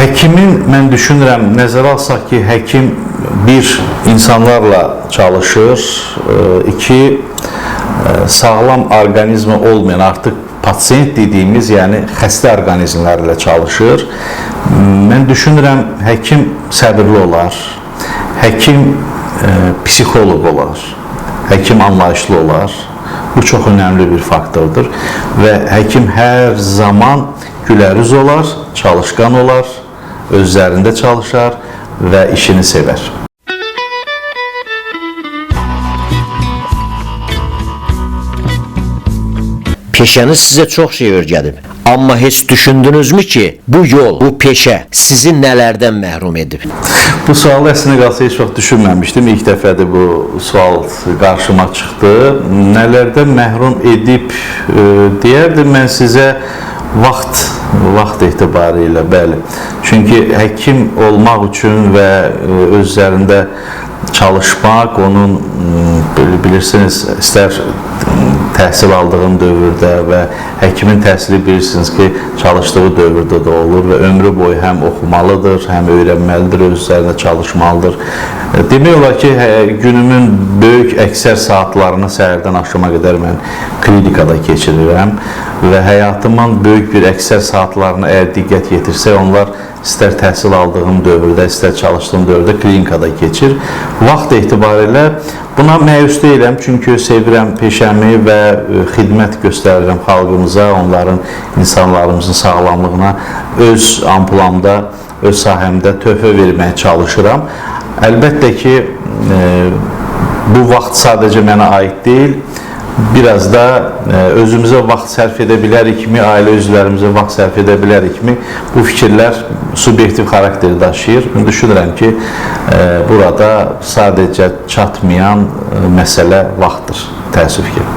Həkimin, mən düşünürəm, nəzərə alsaq ki, həkim bir, insanlarla çalışır, iki, sağlam orqanizmi olmayan, artıq pasiyent dediyimiz, yəni xəstə orqanizmlərlə çalışır. Mən düşünürəm, həkim səbirli olar, həkim psixoloq olar, həkim anlayışlı olar. Bu çox önəmli bir faktordur və həkim hər zaman gülərüz olar, çalışqan olar, öz üzərində çalışar və işini sevər. Peşəniz sizə çox şey öyrədib. Amma heç düşündünüzmü ki, bu yol, bu peşə sizi nələrdən məhrum edib? Bu sualı əslində qalsa heç vaxt düşünməmişdim. İlk dəfədir bu sual qarşıma çıxdı. Nələrdən məhrum edib deyərdim mən sizə vaxt etibarilə, bəli. Çünki həkim olmaq üçün və öz üzərində çalışmaq, onun bilirsiniz, istər təhsil aldığım dövrdə və həkimin təhsili bilirsiniz ki, çalışdığı dövrdə də olur və ömrü boyu həm oxumalıdır, həm öyrənməlidir, öz üzərində çalışmalıdır. Demək olar ki, günümün böyük əksər saatlarını səhərdən axşama qədər mən klinikada keçirirəm və həyatımın böyük bir əksər saatlarını əgər diqqət yetirsək, onlar istər təhsil aldığım dövrdə, istər çalışdığım dövrdə klinikada keçir. Vaxt etibarilə buna məyus deyiləm, çünki sevirəm peşəmi və xidmət göstərirəm xalqımıza, onların, insanlarımızın sağlamlığına öz ampulamda, öz sahəmdə töhfə verməyə çalışıram. Əlbəttə ki, bu vaxt sadəcə mənə aid deyil, biraz da özümüzə vaxt sərf edə bilərikmi, ailə üzvlərimizə vaxt sərf edə bilərikmi, bu fikirlər subyektiv xarakteri daşıyır. Mən düşünürəm ki, burada sadəcə çatmayan məsələ vaxtdır, təəssüf ki.